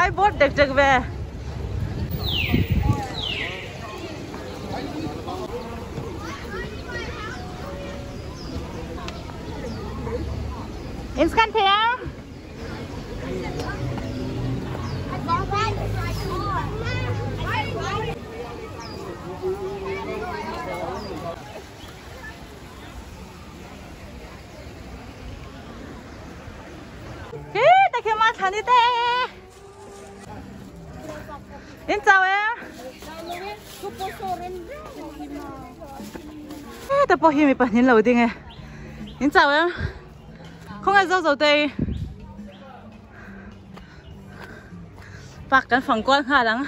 Vai bawr tek tek ve. In scan thei a. Hi ta khi ma thlan te. In chau em. Ta pawh hi mi pahnih an lo ding e. In chau em. Khawngaih zo zo te. Park kan fang kual nghal ang.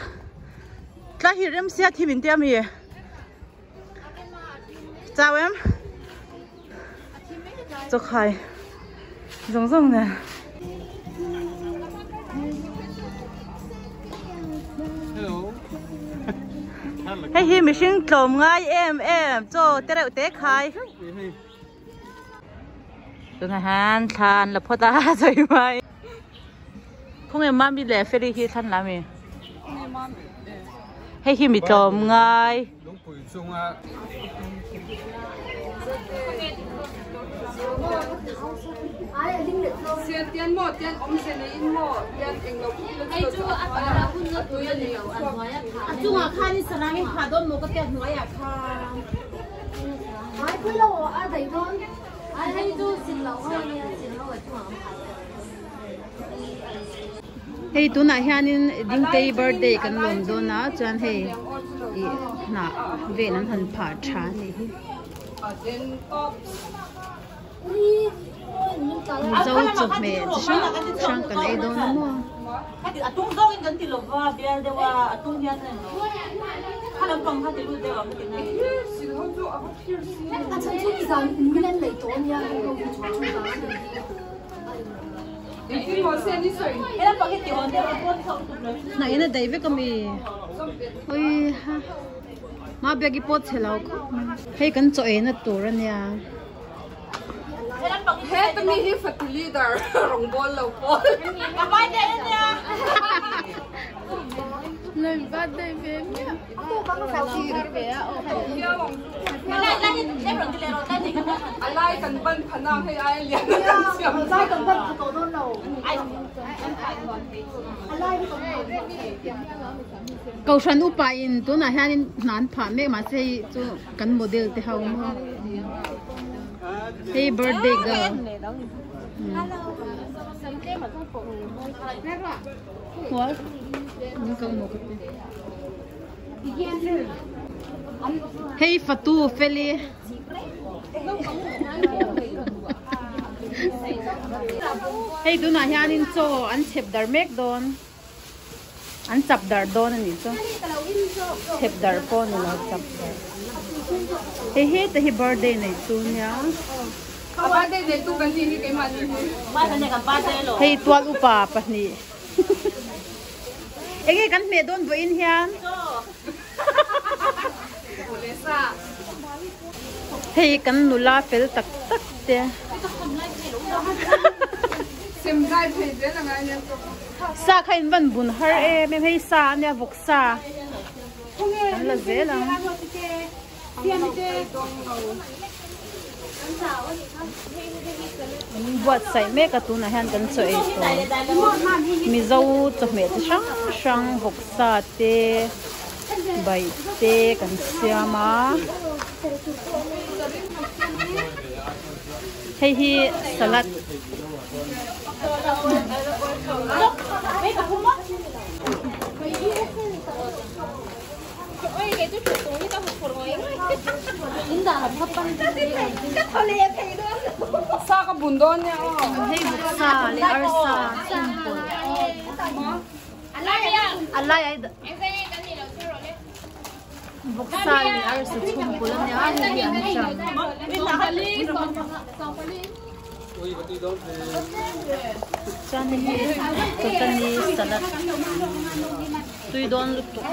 Tlai hi rem sia thim in tia mi. Chau em. Chawkhai zawng zawng nen. Hei hi mihring tlawm ngai em em chaw te reuh te khai. Tunah hian thla an la phawt a sawi mai. Khawnge mami leh Feli hi thlan la mi? Hei hi mi tlawm ngai. Lungpui chunga. Hei tunah hianin Dingtei birthday kan lawm dawn a chuan hei ih hnah vel an han phah tha a nih hi. Mizo chawhmeh chi hrang hrang kan ei dawn a maw. Hnah in a daih vek ami oi ha ma biak i pawt chhe lo khawp mai hei kan chaw ei na tur ania. Kohhran upa in tunah hianin hna an phah mek mahse hei chu kan model te ho maw hei birthday girl Hei fatu feli Hei tunah hianin chaw an chhep dar mek dawn an chap dar dawn a nih chu chhep dar pawh a ni lo chap dar hei heta hi birthday nei tu nia hei tual upa pahnih. Enge kan hmeh dawn vawiin hian hei kan nula fel tak tak te sa kha in van bun har em em hei sa ania vawk sa kan la zel ang. An buatsaih mek a tunah hian kan chaw ei tur mizo chawhmeh chi hrang hrang vawksa te baih te kan siam a hei hi salad. Hei vawksa leh arsa chhungpawlh a lai ai vawksa leh arsa chhungpawlh a nia hei hi an chang. Chuan hei hi chutani salad tui dawn lutuk.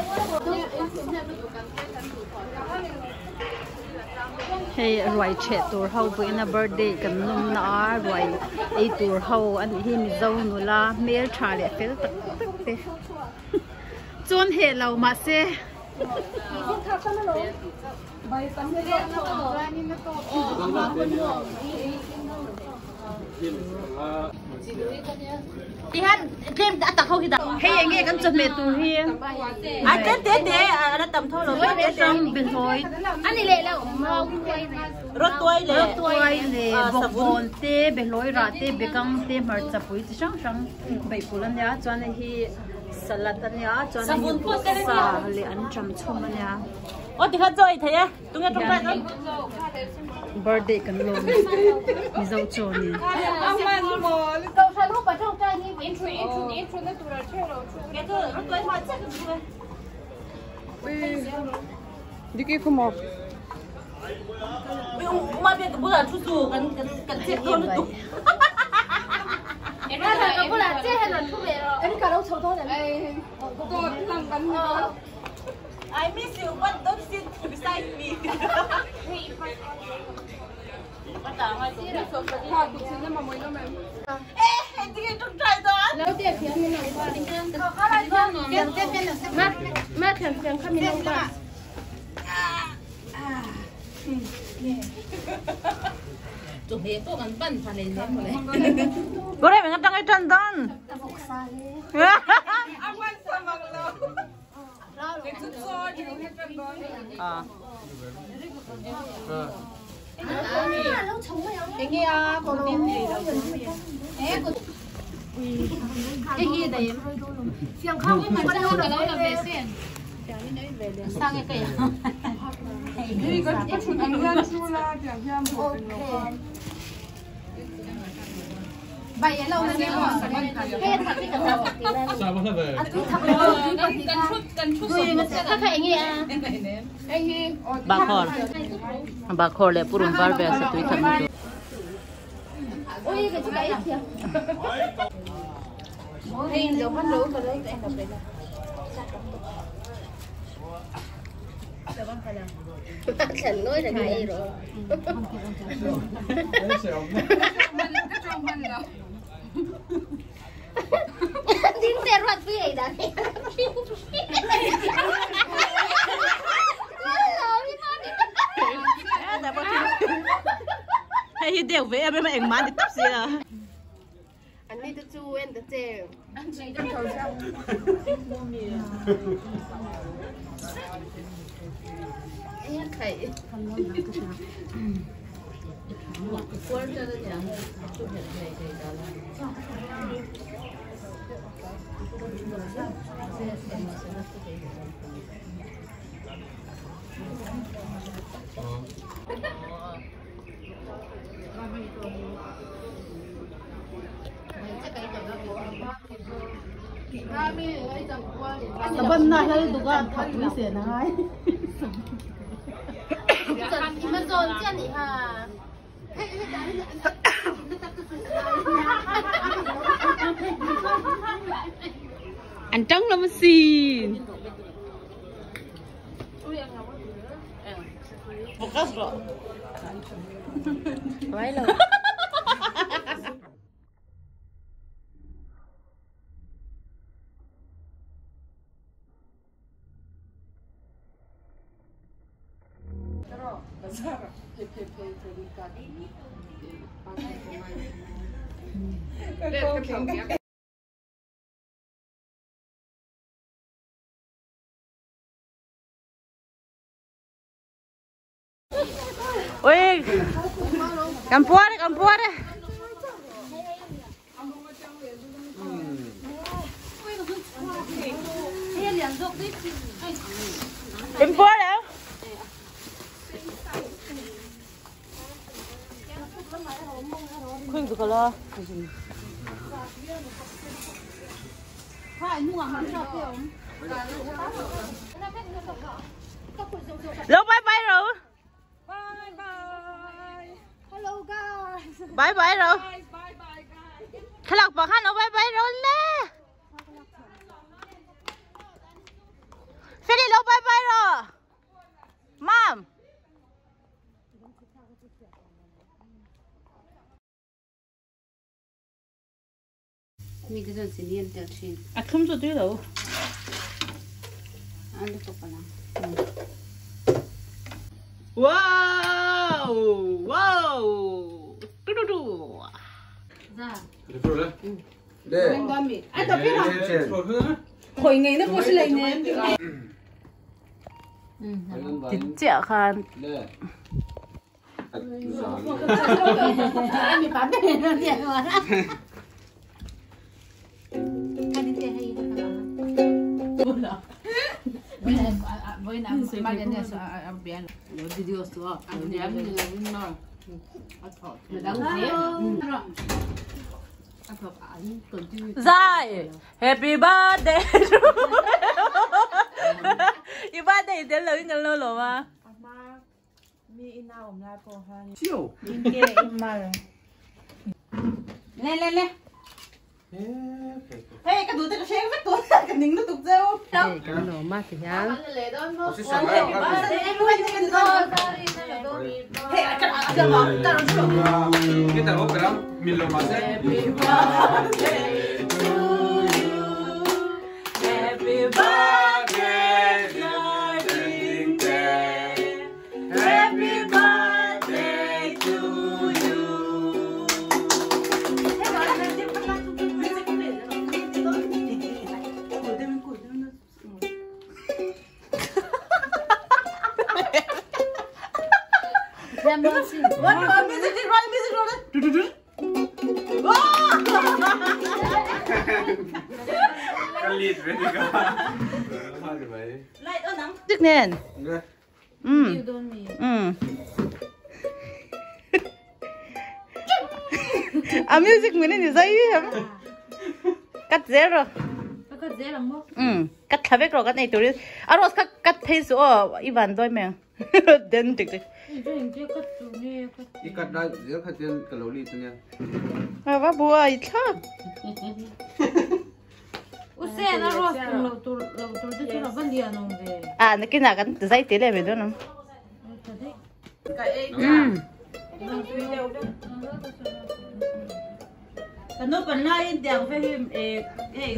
Hei ruai chheh tur ho vawiin a birthday kan nawm na a ruai ei tur ho a nih hi mizo nula hmeltha leh fel tak tak. te chuan heh lo mahse Tihan tlem a tak ho hi dah. Hei enge kan chawhmeh tur hi. A tlem te te a la tam tho lo. Tlem te hrang behlawi. Ani leh lo. Rawtuai leh. Rawtuai leh bawkbawn te behlawi rah te bekang te hmarcha pui chi hrang hrang beihpawlh a nia chuan hei hi salad a nia chuan hei hi sa leh anṭam chhum a nia. Aw tikhan chaw ei thei e. Tunge tawngtai dawn? Birthday kan lawm Mizo chaw nen. I miss you, but don't sit beside me. Bore mình đang cái don. À. Bakhor. Bakhor le purun bar be sa tui tham tu. Hei đều về em em mà đi tóc gì à? I need to win the tail. Saban na hel duga thapui se na ngai. Anh trắng lắm xin. Focus rồi. Vậy rồi. Ôi, cầm búa đấy, cầm búa đấy. Cầm búa đấy. Khuyên được rồi. Lâu bye bye rồi. Bye bye. Hello guys. Bye bye rồi. Bye bye guys. Thằng bảo hắn nó bye bye rồi lẹ. Philly lâu bye bye rồi. Mom. Mi te chuan chini an tel thin. A thlum chu tui lo. A lutuk a lang. Wow! Wow! Tu tu tu. Za. Ti chiah khan. Zai! Happy birthday to you! I birthday tel lo in kan lo lo ma. Le le le. Hey, ka du te ka sheng vek tu ka ning lu tuk cheu. Hey, kan lo ma ti hian. Hey, ka ka ma ta ro chu. Happy birthday, darling day. Happy birthday to you. What music is right? Music roll. Do do do. Chức nền. Ừ. Ừ. À music mình nên dây hả? Cắt dễ rồi. Cắt dễ lắm không? Ừ. Cắt thà vết rồi cắt này tôi đi. À rồi cắt cắt thấy số Ivan đôi mèo. Đến trực trực. À vá bùa ít thà. À nó cái nào cái dây tí này về đó không? Ừ. Cái nó còn lại đèn phải him ê ê.